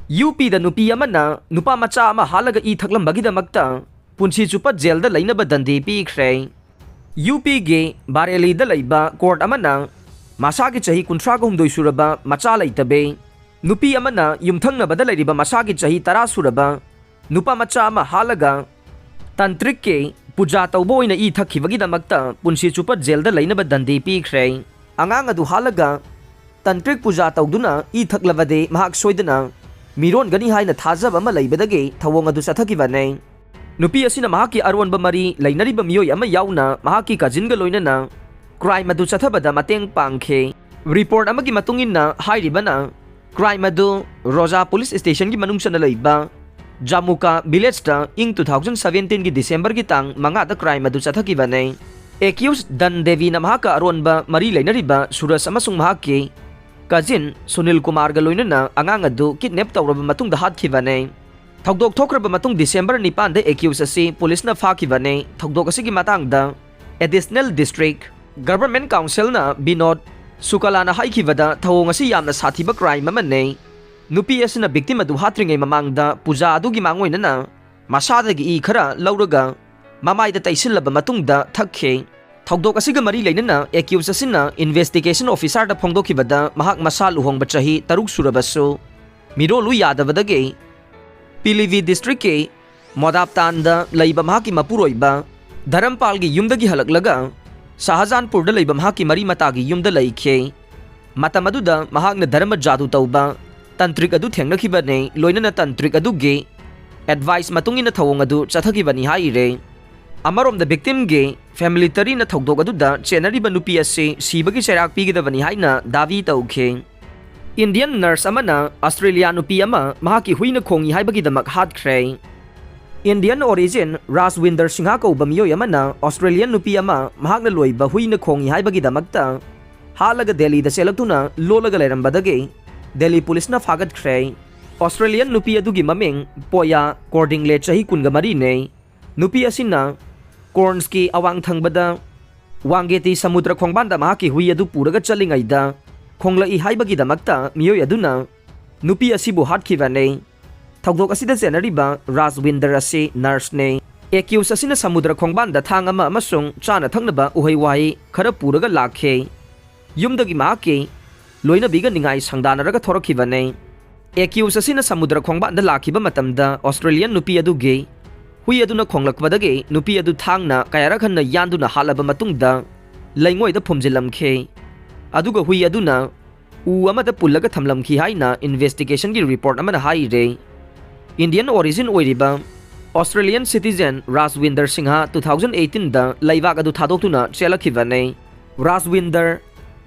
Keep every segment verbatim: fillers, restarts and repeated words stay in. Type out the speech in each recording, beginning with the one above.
U ꯄꯤꯗ ꯅꯨꯄꯤ ꯑꯃꯅ ꯅꯨꯄꯥ ꯃꯆꯥ ꯑꯃ ꯍꯥꯠꯂꯒ ꯏ ꯊꯛꯂꯝꯕꯒꯤꯗꯃꯛꯇ ꯄꯨꯟꯁꯤ ꯆꯨꯞꯄ ꯖꯦꯜꯗ ꯂꯩꯅꯕ ꯗꯟꯗꯤ ꯄꯤꯈ꯭ꯔꯦ꯫ ꯌꯨ ꯄꯤꯒꯤ ꯕꯥꯔꯦꯂꯤꯗ ꯂꯩꯕ ꯀꯣꯔꯠ ꯑꯃꯅ ꯃꯁꯥꯒꯤ ꯆꯍꯤ ꯀꯨꯟꯊ꯭ꯔꯥꯒ ꯍꯨꯝꯗꯣꯏ ꯁꯨꯔꯕ ꯃꯆꯥ ꯂꯩꯇꯕꯤ ꯅꯨꯄꯤ ꯑꯃꯅ ꯌꯨꯝꯊꯪꯅꯕꯗ ꯂꯩꯔꯤꯕ ꯃꯁꯥꯒꯤ ꯆꯍꯤ ꯇꯔꯥ ꯁꯨꯔꯕ ꯅꯨꯄꯥ ꯃꯆꯥ ꯑꯃ ꯍꯥꯠꯂꯒ ꯇꯟꯇ꯭ꯔꯤꯛꯀꯤ ꯄꯨꯖꯥ ꯇꯧꯕ ꯑꯣꯏꯅ ꯏ ꯊꯛꯈꯤꯕꯒꯤꯗꯃꯛꯇ ꯄꯨꯟꯁꯤ ꯆꯨꯞꯄ ꯖꯦꯜꯗ ꯂꯩꯅꯕ ꯗꯟꯗꯤ ꯄꯤꯈ꯭ꯔꯦ꯫ ꯑꯉꯥꯡ ꯑꯗꯨ ꯍꯥꯠꯂꯒ ꯇꯟꯇ꯭ꯔꯤꯛ ꯄꯨꯖꯥ ꯇꯧꯗꯨꯅ ꯏ ꯊꯛꯂꯕꯗꯤ ꯃꯍꯥꯛ ꯁꯣꯏꯗꯅ ꯃꯤꯔꯣꯟꯒꯅꯤ ꯍꯥꯏꯅ ꯊꯥꯖꯕ ꯑꯃ ꯂꯩꯕꯗꯒꯤ ꯊꯧꯑꯣꯡ ꯑꯗꯨ ꯆꯠꯊꯈꯤꯕꯅꯤ꯫ ꯅꯨꯄꯤ ꯑꯁꯤꯅ ꯃꯍꯥꯛꯀꯤ ꯑꯔꯣꯟꯕ ꯃꯔꯤ ꯂꯩꯅꯔꯤꯕ ꯃꯤꯑꯣꯏ ꯑꯃ ꯌꯥꯎꯅ ꯃꯍꯥꯛꯀꯤ ꯀꯖꯤꯟꯒ ꯂꯣꯏꯅꯅ ꯀ꯭ꯔꯥꯏꯝ ꯑꯗꯨ ꯆꯠꯊꯕꯗ ꯃꯇꯦꯡ ꯄꯥꯡꯈꯤ꯫ ꯔꯤꯄꯣꯔꯠ ꯑꯃꯒꯤ ꯃꯇꯨꯡ ꯏꯟꯅ ꯍꯥꯏꯔꯤꯕꯅ ꯀ꯭ꯔꯥꯏꯝ ꯑꯗꯨ ꯔꯣꯖꯥ ꯄꯨꯂꯤꯁ ꯁ꯭ꯇꯦꯁꯟꯒꯤ ꯃꯅꯨꯡ ꯆꯟꯅ ꯂꯩꯕ ꯖꯥꯃꯨꯀꯥ ꯚꯤꯂꯦꯖꯇ ꯏꯪ ꯇꯨ ꯊꯥꯎꯖꯟ ꯁꯚꯦꯟꯇꯤꯟꯒꯤ ꯗꯤꯁꯦꯝꯕꯔꯒꯤ ꯇꯥꯡ ꯃꯉꯥꯗ ꯀ꯭ꯔꯥꯏꯝ ꯑꯗꯨ ꯆꯠꯊꯈꯤꯕꯅꯤ꯫ ꯑꯦꯀ꯭ꯌꯨꯁ ꯗꯟ ꯗꯦꯕꯤꯅ ꯃꯍꯥꯛꯀ ꯑꯔꯣꯟꯕ ꯃꯔꯤ ꯂꯩꯅꯔꯤꯕ ꯁꯨꯔꯖ ꯑꯃꯁꯨꯡ ꯃꯍꯥꯛꯀꯤ ꯀꯖꯤꯟ ꯁꯨꯅꯤꯜ ꯀꯨꯃꯥꯔꯒ ꯂꯣꯏꯅꯅ ꯑꯉꯥꯡ ꯑꯗꯨ ꯀꯤꯗꯅꯦꯞ ꯇꯧꯔꯕ ꯃꯇꯨꯡꯗ ꯍꯥꯠꯈꯤꯕꯅꯤ꯫ ꯊꯧꯗꯣꯛ ꯊꯣꯛꯈ꯭ꯔꯕ ꯃꯇꯨꯡ ꯗꯤꯁꯦꯝꯕꯔ ꯅꯤꯄꯥꯟꯗ ꯑꯦꯀ꯭ꯌꯨꯁ ꯑꯁꯤ ꯄꯨꯂꯤꯁꯅ ꯐꯥꯈꯤꯕꯅꯤ꯫ ꯊꯧꯗꯣꯛ ꯑꯁꯤꯒꯤ ꯃꯇꯥꯡꯗ ꯑꯦꯗꯤꯁꯅꯦꯜ ꯗꯤꯁꯇ꯭ꯔꯤꯛ ꯒꯚꯔꯟꯃꯦꯟꯠ ꯀꯥꯎꯟꯁꯤꯜꯅ ꯕꯤꯅꯣꯗ ꯁꯨꯀꯂꯥꯅ ꯍꯥꯏꯈꯤꯕꯗ, ꯊꯧꯑꯣꯡ ꯑꯁꯤ ꯌꯥꯝꯅ ꯁꯥꯊꯤꯕ ꯀ꯭ꯔꯥꯏꯝ ꯑꯃꯅꯤ꯫ ꯅꯨꯄꯤ ꯑꯁꯤꯅ ꯚꯤꯛꯇꯤꯝ ꯑꯗꯨ ꯍꯥꯠꯇ꯭ꯔꯤꯉꯩ ꯃꯃꯥꯡꯗ ꯄꯨꯖꯥ ꯑꯗꯨꯒꯤ ꯃꯥꯡꯑꯣꯏꯅꯅ ꯃꯁꯥꯗꯒꯤ ꯏ ꯈꯔ ꯂꯧꯔꯒ ꯃꯃꯥꯏꯗ ꯇꯩꯁꯤꯜꯂꯕ ꯃꯇꯨꯡꯗ ꯊꯛꯈꯤ꯫ ꯊꯧꯗꯣꯛ ꯑꯁꯤꯒ ꯃꯔꯤ ꯂꯩꯅꯅ ꯑꯦꯀ꯭ꯌꯨꯁ ꯑꯁꯤꯅ ꯏꯟꯚꯦꯁꯇꯤꯒꯦꯁꯟ ꯑꯣꯐꯤꯁꯥꯔꯗ ꯐꯣꯡꯗꯣꯛꯈꯤꯕꯗ ꯃꯍꯥꯛ ꯃꯁꯥ ꯂꯨꯍꯣꯡꯕ ꯆꯍꯤ ꯇꯔꯨꯛ ꯁꯨꯔꯕꯁꯨ ꯃꯤꯔꯣꯜꯂꯨ ꯌꯥꯗꯕꯗꯒꯤ ꯄꯤꯂꯤꯚꯤ ꯗꯤꯁꯇ꯭ꯔꯤꯛꯀꯤ ꯃꯣꯗꯥꯞꯇꯥꯟꯗ ꯂꯩꯕ ꯃꯍꯥꯛꯀꯤ ꯃꯄꯨꯔꯣꯏꯕ ꯙꯔꯝꯄꯥꯜꯒꯤ ꯌꯨꯝꯗꯒꯤ ꯍꯜꯂꯛꯂꯒ ꯁꯍꯖꯥꯟꯄꯨꯔꯗ ꯂꯩꯕ ꯃꯍꯥꯛꯀꯤ ꯃꯔꯤ ꯃꯇꯥꯒꯤ ꯌꯨꯝꯗ ꯂꯩꯈꯤ꯫ ꯃꯇꯝ ꯑꯗꯨꯗ ꯃꯍꯥꯛꯅ ꯙꯔꯃ ꯖꯥꯗꯨ ꯇꯧꯕ ꯇꯟꯇ꯭ꯔꯤꯛ ꯑꯗꯨ ꯊꯦꯡꯅꯈꯤꯕꯅꯤ, ꯂꯣꯏꯅꯅ ꯇꯟꯇ꯭ꯔꯤꯛ ꯑꯗꯨꯒꯤ ꯑꯦꯗꯚꯥꯏꯁ ꯃꯇꯨꯡ ꯏꯟꯅ ꯊꯧꯑꯣꯡ ꯑꯗꯨ ꯆꯠꯊꯈꯤꯕꯅꯤ ꯍꯥꯏꯔꯦ꯫ ꯑꯃꯔꯣꯝꯗ ꯚꯤꯛꯇꯤꯝꯒꯤ ꯐꯦꯃꯤꯂꯤ ꯇꯔꯤꯅ ꯊꯧꯗꯣꯛ ꯑꯗꯨꯗ ꯆꯦꯟꯅꯔꯤꯕ ꯅꯨꯄꯤ ꯑꯁꯤ ꯁꯤꯕꯒꯤ ꯆꯩꯔꯥꯛ ꯄꯤꯒꯗꯕꯅꯤ ꯍꯥꯏꯅ ꯗꯥꯕꯤ ꯇꯧꯈꯤ꯫ ꯏꯟꯗꯤꯌꯟ ꯅꯔꯁ ꯑꯃꯅ ꯑꯁꯇ꯭ꯔꯦꯂꯤꯌꯥ ꯅꯨꯄꯤ ꯑꯃ ꯃꯍꯥꯛꯀꯤ ꯍꯨꯏꯅ ꯈꯣꯡꯏ ꯍꯥꯏꯕꯒꯤꯗꯃꯛ ꯍꯥꯠꯈ꯭ꯔꯦ꯫ ꯏꯟꯗꯤꯌꯟ ꯑꯣꯔꯤꯖꯤꯟ ꯔꯥꯖꯋꯤꯟꯗꯔ ꯁꯤꯡꯍ ꯀꯧꯕ ꯃꯤꯑꯣꯏ ꯑꯃꯅ ꯑꯁꯇ꯭ꯔꯦꯂꯤꯌꯟ ꯅꯨꯄꯤ ꯑꯃ ꯃꯍꯥꯛꯅ ꯂꯣꯏꯕ ꯍꯨꯏꯅ ꯈꯣꯡꯏ ꯍꯥꯏꯕꯒꯤꯗꯃꯛꯇ ꯍꯥꯠꯂꯒ ꯗꯦꯜꯂꯤꯗ ꯆꯦꯜꯂꯛꯇꯨꯅ ꯂꯣꯠꯂꯒ ꯂꯩꯔꯝꯕꯗꯒꯤ ꯗꯦꯜꯂꯤ ꯄꯨꯂꯤꯁꯅ ꯐꯥꯒꯠꯈ꯭ꯔꯦ꯫ ꯑꯁꯇ꯭ꯔꯦꯂꯤꯌꯟ ꯅꯨꯄꯤ ꯑꯗꯨꯒꯤ ꯃꯃꯤꯡ ꯄꯣꯌꯥ ꯀꯣꯔꯗꯤꯡꯂꯦ, ꯆꯍꯤ ꯀꯨꯟꯒ ꯃꯔꯤꯅꯤ꯫ ꯅꯨꯄꯤ ꯑꯁꯤꯅ ꯀꯣꯔꯟꯁꯀꯤ ꯑꯋꯥꯡ ꯊꯪꯕꯗ ꯋꯥꯡꯒꯦꯇꯤ ꯁꯃꯨꯗ꯭ꯔ ꯈꯣꯡꯕꯥꯟꯗ ꯃꯍꯥꯛꯀꯤ ꯍꯨꯏ ꯑꯗꯨ ꯄꯨꯔꯒ ꯆꯠꯂꯤꯉꯩꯗ ꯈꯣꯡꯂꯛꯏ ꯍꯥꯏꯕꯒꯤꯗꯃꯛꯇ ꯃꯤꯑꯣꯏ ꯑꯗꯨꯅ ꯅꯨꯄꯤ ꯑꯁꯤꯕꯨ ꯍꯥꯠꯈꯤꯕꯅꯤ꯫ ꯊꯧꯗꯣꯛ ꯑꯁꯤꯗ ꯆꯦꯟꯅꯔꯤꯕ ꯔꯥꯖꯋꯤꯟꯗꯔ ꯑꯁꯤ ꯅꯔꯁꯅꯤ꯫ ꯑꯦꯀ꯭ꯌꯨꯁ ꯑꯁꯤꯅ ꯁꯃꯨꯗ꯭ꯔ ꯈꯣꯡꯕꯥꯟꯗ ꯊꯥꯡ ꯑꯃ ꯑꯃꯁꯨꯡ ꯆꯥꯅ ꯊꯛꯅꯕ ꯎꯍꯩ ꯋꯥꯍꯩ ꯈꯔ ꯄꯨꯔꯒ ꯂꯥꯛꯈꯤ꯫ ꯌꯨꯝꯗꯒꯤ ꯃꯍꯥꯛꯀꯤ ꯂꯣꯏꯅꯕꯤꯒ ꯅꯤꯡꯉꯥꯏ ꯁꯪꯗꯥꯅꯔꯒ ꯊꯣꯔꯛꯈꯤꯕꯅꯤ꯫ ꯑꯦꯀ꯭ꯌꯨꯁ ꯑꯁꯤꯅ ꯁꯃꯨꯗ꯭ꯔ ꯈꯣꯡꯕꯥꯟꯗ ꯂꯥꯛꯈꯤꯕ ꯃꯇꯝꯗ ꯑꯣꯁꯇ꯭ꯔꯦꯂꯤꯌꯟ ꯅꯨꯄꯤ ꯑꯗꯨꯒꯤ ꯍꯨꯏ ꯑꯗꯨꯅ ꯈꯣꯡꯂꯛꯄꯗꯒꯤ ꯅꯨꯄꯤ ꯑꯗꯨ ꯊꯥꯡꯅ ꯀꯌꯥꯔꯛ ꯍꯟꯅ ꯌꯥꯟꯗꯨꯅ ꯍꯥꯠꯂꯕ ꯃꯇꯨꯡꯗ ꯂꯩꯉꯣꯏꯗ ꯐꯨꯝꯖꯤꯜꯂꯝꯈꯤ꯫ ꯑꯗꯨꯒ ꯍꯨꯏ ꯑꯗꯨꯅ ꯎ ꯑꯃꯗ ꯄꯨꯜꯂꯒ ꯊꯝꯂꯝꯈꯤ ꯍꯥꯏꯅ ꯏꯟꯚꯦꯁꯇꯤꯒꯦꯁꯟꯒꯤ ꯔꯤꯄꯣꯔꯠ ꯑꯃꯅ ꯍꯥꯏꯔꯦ꯫ ꯏꯟꯗꯤꯌꯟ ꯑꯣꯔꯤꯖꯤꯟ ꯑꯣꯏꯔꯤꯕ Australian citizen Rajwinder Singh two thousand eighteen ꯗ ꯂꯩꯕꯥꯛ ꯑꯗꯨ ꯊꯥꯗꯣꯛꯇꯨꯅ ꯆꯦꯜꯂꯛꯈꯤꯕꯅꯤ꯫ ꯔꯥꯖꯋꯤꯟꯗꯔ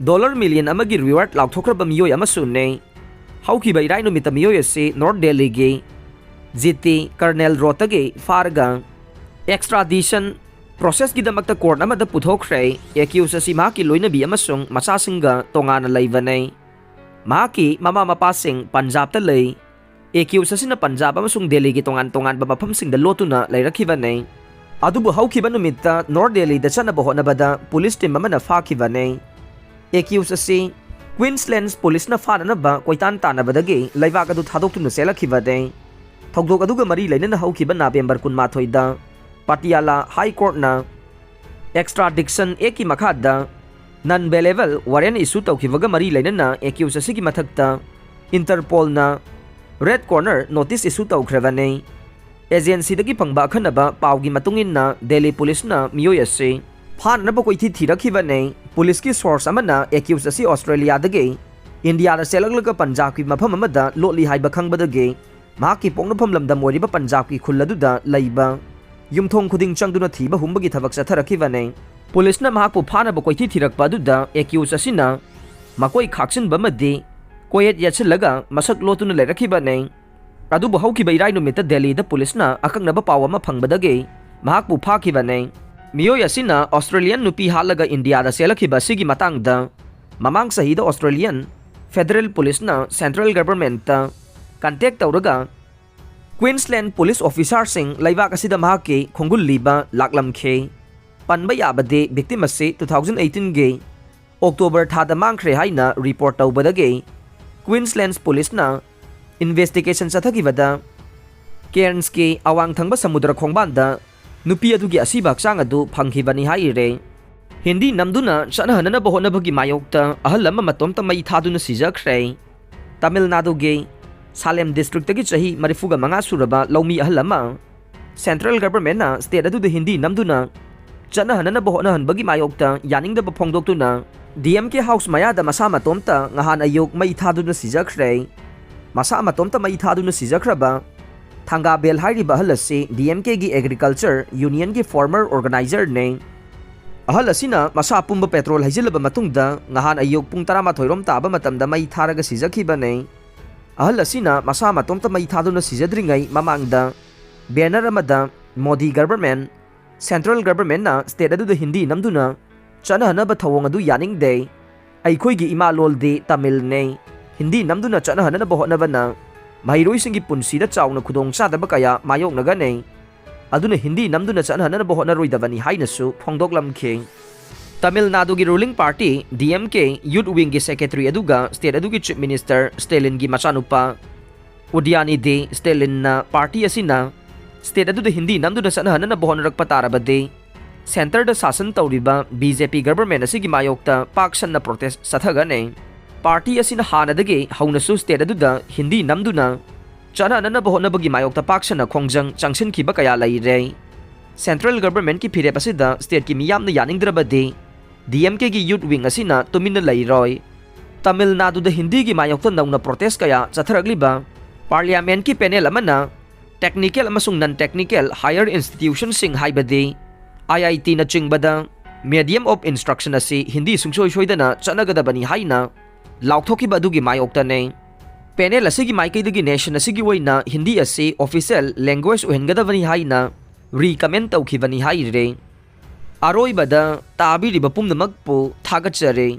ꯗꯣꯂꯔ ꯃꯤꯂꯤꯌꯟ ꯑꯃꯒꯤ ꯔꯤꯋꯥꯔꯗ ꯂꯥꯎꯊꯣꯛꯈ꯭ꯔꯕ ꯃꯤꯑꯣꯏ ꯑꯃꯁꯨꯅꯤ꯫ ꯍꯧꯈꯤꯕ ꯏꯔꯥꯏ ꯅꯨꯃꯤꯠꯇ ꯃꯤꯑꯣꯏ ꯑꯁꯤ ꯅꯣꯔꯠ ꯗꯦꯜꯂꯤꯒꯤ ꯖꯤ ꯇꯤ ꯀꯔꯅꯦꯜ ꯔꯣꯗꯇꯒꯤ ꯐꯥꯔꯒ ꯑꯦꯛꯁꯇ꯭ꯔꯥꯗꯤꯁꯟ ꯄ꯭ꯔꯣꯁꯦꯁꯀꯤꯗꯃꯛꯇ ꯀꯣꯔꯠ ꯑꯃꯗ ꯄꯨꯊꯣꯛꯈ꯭ꯔꯦ꯫ ꯑꯦꯀ꯭ꯌꯨꯁ ꯑꯁꯤ ꯃꯍꯥꯛꯀꯤ ꯂꯣꯏꯅꯕꯤ ꯑꯃꯁꯨꯡ ꯃꯆꯥꯁꯤꯡꯒ ꯇꯣꯉꯥꯟꯅ ꯂꯩꯕꯅꯤ꯫ ꯃꯍꯥꯛꯀꯤ ꯃꯃꯥ ꯃꯄꯥꯁꯤꯡ ꯄꯟꯖꯥꯕꯇ ꯂꯩ꯫ ꯑꯦꯀ꯭ꯌꯨꯁ ꯑꯁꯤꯅ ꯄꯟꯖꯥꯕ ꯑꯃꯁꯨꯡ ꯗꯦꯜꯂꯤꯒꯤ ꯇꯣꯉꯥꯟ ꯇꯣꯉꯥꯟꯕ ꯃꯐꯝꯁꯤꯡꯗ ꯂꯣꯠꯇꯨꯅ ꯂꯩꯔꯛꯈꯤꯕꯅꯤ꯫ ꯑꯗꯨꯕꯨ ꯍꯧꯈꯤꯕ ꯅꯨꯃꯤꯠꯇ ꯅꯣꯔꯠ ꯗꯦꯜꯂꯤꯗ ꯆꯠꯅꯕ ꯍꯣꯠꯅꯕꯗ ꯄꯨꯂꯤꯁ ꯇꯤꯝ ꯑꯃꯅ ꯐꯥꯈꯤꯕꯅꯤ꯫ ꯑꯦꯀ꯭ꯌꯨꯁ ꯑꯁꯤ ꯀ꯭ꯋꯤꯟꯁꯂꯦꯟ ꯄꯨꯂꯤꯁꯅ ꯐꯥꯅꯅꯕ ꯀꯣꯏꯇꯥꯟ ꯇꯥꯟꯅꯕꯗꯒꯤ ꯂꯩꯕꯥꯛ ꯑꯗꯨ ꯊꯥꯗꯣꯛꯇꯨꯅ ꯆꯦꯜꯂꯛꯈꯤꯕꯅꯤ꯫ ꯊꯧꯗꯣꯛ ꯑꯗꯨꯒ ꯃꯔꯤ ꯂꯩꯅꯅ ꯍꯧꯈꯤꯕ ꯅꯕꯦꯝꯕꯔ ꯀꯨꯟꯃꯥꯊꯣꯏꯗ ꯄꯇꯤꯌꯥꯂꯥ ꯍꯥꯏ ꯀꯣꯔꯠꯅ ꯑꯦꯛꯁꯇ꯭ꯔꯥꯗꯤꯛꯁꯟ ꯑꯦꯛꯀꯤ ꯃꯈꯥꯗ ꯅꯟ ꯕꯦꯂꯦꯕꯜ ꯋꯥꯔꯦꯟ ꯏꯁꯨ ꯇꯧꯈꯤꯕꯒ ꯃꯔꯤ ꯂꯩꯅꯅ ꯑꯦꯀ꯭ꯌꯨꯁ ꯑꯁꯤꯒꯤ ꯃꯊꯛꯇ ꯏꯟꯇꯔꯄꯣꯜꯅ ꯔꯦꯗ ꯀꯣꯔꯅꯔ ꯅꯣꯇꯤꯁ ꯏꯁꯨ ꯇꯧꯈ꯭ꯔꯕꯅꯤ꯫ ꯑꯦꯖꯦꯟꯁꯤꯗꯒꯤ ꯐꯪꯕ ꯑꯈꯟꯅꯕ ꯄꯥꯎꯒꯤ ꯃꯇꯨꯡ ꯏꯟꯅ ꯗꯦꯜꯂꯤ ꯄꯨꯂꯤꯁꯅ ꯃꯤꯑꯣꯏ ꯑꯁꯤ ꯐꯥꯅꯅꯕ ꯀꯣꯏꯊꯤ ꯊꯤꯔꯛꯈꯤꯕꯅꯤ꯫ ꯄꯨꯂꯤꯁꯀꯤ ꯁꯣꯔꯁ ꯑꯃꯅ ꯑꯦꯀ꯭ꯌꯨꯁ ꯑꯁꯤ ꯑꯣꯁꯇ꯭ꯔꯦꯂꯤꯌꯥꯗꯒꯤ ꯏꯟꯗꯤꯌꯥꯗ ꯆꯦꯜꯂꯛꯂꯒ ꯄꯟꯖꯥꯕꯀꯤ ꯃꯐꯝ ꯑꯃꯗ ꯂꯣꯠꯂꯤ ꯍꯥꯏꯕ ꯈꯪꯕꯗꯒꯤ ꯃꯍꯥꯛꯀꯤ ꯄꯣꯛꯅꯐꯝ ꯂꯝꯗꯝ ꯑꯣꯏꯔꯤꯕ ꯄꯟꯖꯥꯕꯀꯤ ꯈꯨꯜ ꯑꯗꯨꯗ ꯂꯩꯕ ꯌꯨꯝꯊꯣꯡ ꯈꯨꯗꯤꯡ ꯆꯪꯗꯨꯅ ꯊꯤꯕ ꯍꯨꯝꯕꯒꯤ ꯊꯕꯛ ꯆꯠꯊꯔꯛꯈꯤꯕꯅꯤ꯫ ꯄꯨꯂꯤꯁꯅ ꯃꯍꯥꯛꯄꯨ ꯐꯥꯅꯕ ꯀꯣꯏꯊꯤ ꯊꯤꯔꯛꯄ ꯑꯗꯨꯗ ꯑꯦꯀ꯭ꯌꯨꯁ ꯑꯁꯤꯅ ꯃꯀꯣꯏ ꯈꯥꯛꯆꯤꯟꯕ ꯑꯃꯗꯤ ꯀꯣꯌꯦꯠ ꯌꯦꯠꯁꯤꯜꯂꯒ ꯃꯁꯛ ꯂꯣꯠꯇꯨꯅ ꯂꯩꯔꯛꯈꯤꯕꯅꯤ꯫ ꯑꯗꯨꯕꯨ ꯍꯧꯈꯤꯕ ꯏꯔꯥꯏ ꯅꯨꯃꯤꯠꯇ ꯗꯦꯜꯂꯤꯗ ꯄꯨꯂꯤꯁꯅ ꯑꯀꯛꯅꯕ ꯄꯥꯎ ꯑꯃ ꯐꯪꯕꯗꯒꯤ ꯃꯍꯥꯛꯄꯨ ꯐꯥꯈꯤꯕꯅꯤ꯫ ꯃꯤꯑꯣꯏ ꯑꯁꯤꯅ ꯑꯣꯁꯇ꯭ꯔꯦꯂꯤꯌꯟ ꯅꯨꯄꯤ ꯍꯥꯠꯂꯒ ꯏꯟꯗꯤꯌꯥꯗ ꯆꯦꯜꯂꯛꯈꯤꯕ ꯑꯁꯤꯒꯤ ꯃꯇꯥꯡꯗ ꯃꯃꯥꯡ ꯆꯍꯤꯗ ꯑꯣꯁꯇ꯭ꯔꯦꯂꯤꯌꯟ ꯐꯦꯗꯔꯦꯜ ꯄꯨꯂꯤꯁꯅ ꯁꯦꯟꯇ꯭ꯔꯦꯜ ꯒꯚꯔꯟꯃꯦꯟꯠꯇ ꯀꯟꯇꯦꯛ ꯇꯧꯔꯒ ꯀ꯭ꯋꯤꯟꯁꯂꯦꯟ ꯄꯨꯂꯤꯁ ꯑꯣꯐꯤꯁꯥꯔꯁꯤꯡ ꯂꯩꯕꯥꯛ ꯑꯁꯤꯗ ꯃꯍꯥꯛꯀꯤ ꯈꯣꯡꯒꯨꯜ ꯂꯤꯕ ꯂꯥꯛꯂꯝꯈꯤ꯫ ꯄꯟꯕ ꯌꯥꯕꯗꯤ ꯚꯤꯛꯇꯤꯝ ꯑꯁꯤ two thousand eighteen ꯒꯤ ꯑꯣꯛꯇꯣꯕꯔ ꯊꯥꯗ ꯃꯥꯡꯈ꯭ꯔꯦ ꯍꯥꯏꯅ ꯔꯤꯄꯣꯔꯠ ꯇꯧꯕꯗꯒꯤ ꯀ꯭ꯋꯤꯟꯁꯂꯦꯟꯁ ꯄꯨꯂꯤꯁꯅ ꯏꯟꯚꯦꯁꯇꯤꯒꯦꯁꯟ ꯆꯠꯊꯈꯤꯕꯗ ꯀꯦꯔꯟꯁꯀꯤ ꯑꯋꯥꯡ ꯊꯪꯕ ꯁꯃꯨꯗ꯭ꯔ ꯈꯣꯡꯕꯥꯟꯗ ꯅꯨꯄꯤ ꯑꯗꯨꯒꯤ ꯑꯁꯤꯕ ꯍꯛꯆꯥꯡ ꯑꯗꯨ ꯐꯪꯈꯤꯕꯅꯤ ꯍꯥꯏꯔꯤꯔꯦ꯫ ꯍꯤꯟꯗꯤ ꯅꯝꯗꯨꯅ ꯆꯠꯅꯍꯟꯅꯅꯕ ꯍꯣꯠꯅꯕꯒꯤ ꯃꯥꯌꯣꯛꯇ ꯑꯍꯜ ꯑꯃ ꯃꯇꯣꯝꯇ ꯃꯩ ꯊꯥꯗꯨꯅ ꯁꯤꯖꯈ꯭ꯔꯦ꯫ ꯇꯥꯃꯤꯜ ꯅꯥꯗꯨꯒꯤ ꯁꯥꯂꯦꯝ ꯗꯤꯁꯇ꯭ꯔꯤꯛꯇꯒꯤ ꯆꯍꯤ ꯃꯔꯤꯐꯨꯒ ꯃꯉꯥ ꯁꯨꯔꯕ ꯂꯧꯃꯤ ꯑꯍꯜ ꯑꯃ ꯁꯦꯟꯇ꯭ꯔꯦꯜ ꯒꯚꯔꯟꯃꯦꯟꯠꯅ ꯁ꯭ꯇꯦꯠ ꯑꯗꯨꯗ ꯍꯤꯟꯗꯤ ꯅꯝꯗꯨꯅ ꯆꯠꯅꯍꯟꯅꯅꯕ ꯍꯣꯠꯅꯍꯟꯕꯒꯤ ꯃꯥꯌꯣꯛꯇ ꯌꯥꯅꯤꯡꯗꯕ ꯐꯣꯡꯗꯣꯛꯇꯨꯅ ꯗꯤ ꯑꯦꯝ ꯀꯦ ꯍꯥꯎꯁ ꯃꯌꯥꯗ ꯃꯁꯥ ꯃꯇꯣꯝꯇ ꯉꯍꯥꯟ ꯑꯌꯨꯛ ꯃꯩ ꯊꯥꯗꯨꯅ ꯁꯤꯖꯈ꯭ꯔꯦ꯫ ꯃꯁꯥ ꯃꯇꯣꯝꯇ ꯃꯩ ꯊꯥꯗꯨꯅ ꯁꯤꯖꯈ꯭ꯔꯕ ꯊꯥꯡꯒꯥꯕꯦꯜ ꯍꯥꯏꯔꯤꯕ ꯑꯍꯜ ꯑꯁꯤ ꯗꯤ ꯑꯦꯝ ꯀꯦꯒꯤ ꯑꯦꯒ꯭ꯔꯤꯀꯜꯆꯔ ꯌꯨꯅꯤꯌꯟꯒꯤ ꯐꯣꯔꯃꯔ ꯑꯣꯔꯒꯅꯥꯏꯖꯔꯅꯤ꯫ ꯑꯍꯜ ꯑꯁꯤꯅ ꯃꯁꯥ ꯄꯨꯝꯕ ꯄꯦꯇ꯭ꯔꯣꯜ ꯍꯩꯖꯤꯜꯂꯕ ꯃꯇꯨꯡꯗ ꯉꯍꯥꯟ ꯑꯌꯨꯛ ꯄꯨꯡ ꯇꯔꯥꯃꯥꯊꯣꯏ ꯔꯣꯝ ꯇꯥꯕ ꯃꯇꯝꯗ ꯃꯩ ꯊꯥꯔꯒ ꯁꯤꯖꯈꯤꯕꯅꯤ꯫ ꯑꯍꯜ ꯑꯁꯤꯅ ꯃꯁꯥ ꯃꯇꯣꯝꯇ ꯃꯩ ꯊꯥꯗꯨꯅ ꯁꯤꯖꯗ꯭ꯔꯤꯉꯩ ꯃꯃꯥꯡꯗ ꯕꯦꯅꯔ ꯑꯃꯗ ꯃꯣꯗꯤ ꯒꯚꯔꯟꯃꯦꯟꯠ, ꯁꯦꯟꯇ꯭ꯔꯦꯜ ꯒꯚꯔꯟꯃꯦꯟꯠꯅ ꯁ꯭ꯇꯦꯠ ꯑꯗꯨꯗ ꯍꯤꯟꯗꯤ ꯅꯝꯗꯨꯅ ꯆꯠꯅꯍꯟꯅꯕ ꯊꯧꯑꯣꯡ ꯑꯗꯨ ꯌꯥꯅꯤꯡꯗꯦ꯫ ꯑꯩꯈꯣꯏꯒꯤ ꯏꯃꯥ ꯂꯣꯜꯗꯤ ꯇꯥꯃꯤꯜꯅꯦ꯫ ꯍꯤꯟꯗꯤ ꯅꯝꯗꯨꯅ ꯆꯠꯅꯍꯟꯅꯕ ꯍꯣꯠꯅꯕꯅ ꯃꯍꯩꯔꯣꯏꯁꯤꯡꯒꯤ ꯄꯨꯟꯁꯤꯗ ꯆꯥꯎꯅ ꯈꯨꯗꯣꯡꯆꯥꯗꯕ ꯀꯌꯥ ꯃꯥꯌꯣꯛꯅꯒꯅꯤ꯫ ꯑꯗꯨꯅ ꯍꯤꯟꯗꯤ ꯅꯝꯗꯨꯅ ꯆꯠꯅꯍꯟꯅꯕ ꯍꯣꯠꯅꯔꯣꯏꯗꯕꯅꯤ ꯍꯥꯏꯅꯁꯨ ꯐꯣꯡꯗꯣꯛꯂꯝꯈꯤ꯫ ꯇꯥꯃꯤꯜ ꯅꯥꯗꯨꯒꯤ ꯔꯨꯂꯤꯡ ꯄꯥꯔꯇꯤ ꯗꯤ ꯑꯦꯝ ꯀꯦ ꯌꯨꯠ ꯋꯤꯡꯒꯤ ꯁꯦꯀ꯭ꯔꯦꯇꯔꯤ ꯑꯗꯨꯒ ꯁ꯭ꯇꯦꯠ ꯑꯗꯨꯒꯤ ꯆꯤꯐ ꯃꯤꯅꯤꯁꯇꯔ ꯁ꯭ꯇꯦꯂꯤꯟꯒꯤ ꯃꯆꯥꯅꯨꯄꯥ ꯎꯗꯌꯥꯅꯤꯙꯤ ꯁ꯭ꯇꯦꯂꯤꯟꯅ ꯄꯥꯔꯇꯤ ꯑꯁꯤꯅ ꯁ꯭ꯇꯦꯠ ꯑꯗꯨꯗ ꯍꯤꯟꯗꯤ ꯅꯝꯗꯨꯅ ꯆꯠꯅꯍꯟꯅꯕ ꯍꯣꯠꯅꯔꯛꯄ ꯇꯥꯔꯕꯗꯤ ꯁꯦꯟꯇꯔꯗ ꯁꯥꯁꯟ ꯇꯧꯔꯤꯕ ꯕꯤ ꯖꯦ ꯄꯤ ꯒꯚꯔꯟꯃꯦꯟꯠ ꯑꯁꯤꯒꯤ ꯃꯥꯌꯣꯛꯇ ꯄꯥꯛ ꯁꯟꯅ ꯄ꯭ꯔꯣꯇꯦꯁ ꯆꯠꯊꯒꯅꯤ꯫ ꯄꯥꯔꯇꯤ ꯑꯁꯤꯅ ꯍꯥꯟꯅꯗꯒꯤ ꯍꯧꯅꯁꯨ ꯁ꯭ꯇꯦꯠ ꯑꯗꯨꯗ ꯍꯤꯟꯗꯤ ꯅꯝꯗꯨꯅ ꯆꯠꯅꯍꯟꯅꯕ ꯍꯣꯠꯅꯕꯒꯤ ꯃꯥꯌꯣꯛꯇ ꯄꯥꯛ ꯁꯟꯅ ꯈꯣꯡꯖꯪ ꯆꯪꯁꯤꯟꯈꯤꯕ ꯀꯌꯥ ꯂꯩꯔꯦ꯫ ꯁꯦꯟꯇ꯭ꯔꯦꯜ ꯒꯚꯔꯟꯃꯦꯟꯠꯀꯤ ꯐꯤꯔꯦꯞ ꯑꯁꯤꯗ ꯁ꯭ꯇꯦꯠꯀꯤ ꯃꯤꯌꯥꯝꯅ ꯌꯥꯅꯤꯡꯗ꯭ꯔꯕꯗꯤ ꯗꯤ ꯑꯦꯝ ꯀꯦꯒꯤ ꯌꯨꯠ ꯋꯤꯡ ꯑꯁꯤꯅ ꯇꯨꯃꯤꯟꯅ ꯂꯩꯔꯣꯏ꯫ ꯇꯥꯃꯤꯜ ꯅꯥꯗꯨꯗ ꯍꯤꯟꯗꯤꯒꯤ ꯃꯥꯌꯣꯛꯇ ꯅꯧꯅ ꯄ꯭ꯔꯣꯇꯦꯁ ꯀꯌꯥ ꯆꯠꯊꯔꯛꯂꯤꯕ ꯄꯥꯔꯂꯤꯌꯥꯃꯦꯟꯠꯀꯤ ꯄꯦꯅꯦꯜ ꯑꯃꯅ ꯇꯦꯛꯅꯤꯀꯦꯜ ꯑꯃꯁꯨꯡ ꯅꯟ ꯇꯦꯛꯅꯤꯀꯦꯜ ꯍꯥꯌꯔ ꯏꯟꯁꯇꯤꯇ꯭ꯌꯨꯁꯟꯁꯤꯡ ꯍꯥꯏꯕꯗꯤ ꯑꯥꯏ ꯑꯥꯏ ꯇꯤꯅꯆꯤꯡꯕꯗ medium of instruction ꯑꯁꯤ ꯍꯤꯟꯗꯤ ꯁꯨꯡꯁꯣꯏ ꯁꯣꯏꯗꯅ ꯆꯠꯅꯒꯗꯕꯅꯤ ꯍꯥꯏꯅ ꯂꯥꯎꯊꯣꯛꯈꯤꯕ ꯑꯗꯨꯒꯤ ꯃꯥꯌꯣꯛꯇꯅꯤ꯫ ꯄꯦꯅꯦꯜ ꯑꯁꯤꯒꯤ ꯃꯥꯏꯀꯩꯗꯒꯤ ꯅꯦꯁꯟ ꯑꯁꯤꯒꯤ ꯑꯣꯏꯅ ꯍꯤꯟꯗꯤ ꯑꯁꯤ ꯑꯣꯐꯤꯁꯤꯌꯦꯜ ꯂꯦꯡꯒ꯭ꯋꯦꯖ ꯑꯣꯏꯍꯟꯒꯗꯕꯅꯤ ꯍꯥꯏꯅ ꯔꯤꯀꯃꯦꯟ ꯇꯧꯈꯤꯕꯅꯤ ꯍꯥꯏꯔꯤꯔꯦ꯫ ꯑꯔꯣꯏꯕꯗ ꯇꯥꯕꯤꯔꯤꯕ ꯄꯨꯝꯅꯃꯛꯄꯨ ꯊꯥꯒꯠꯆꯔꯤ꯫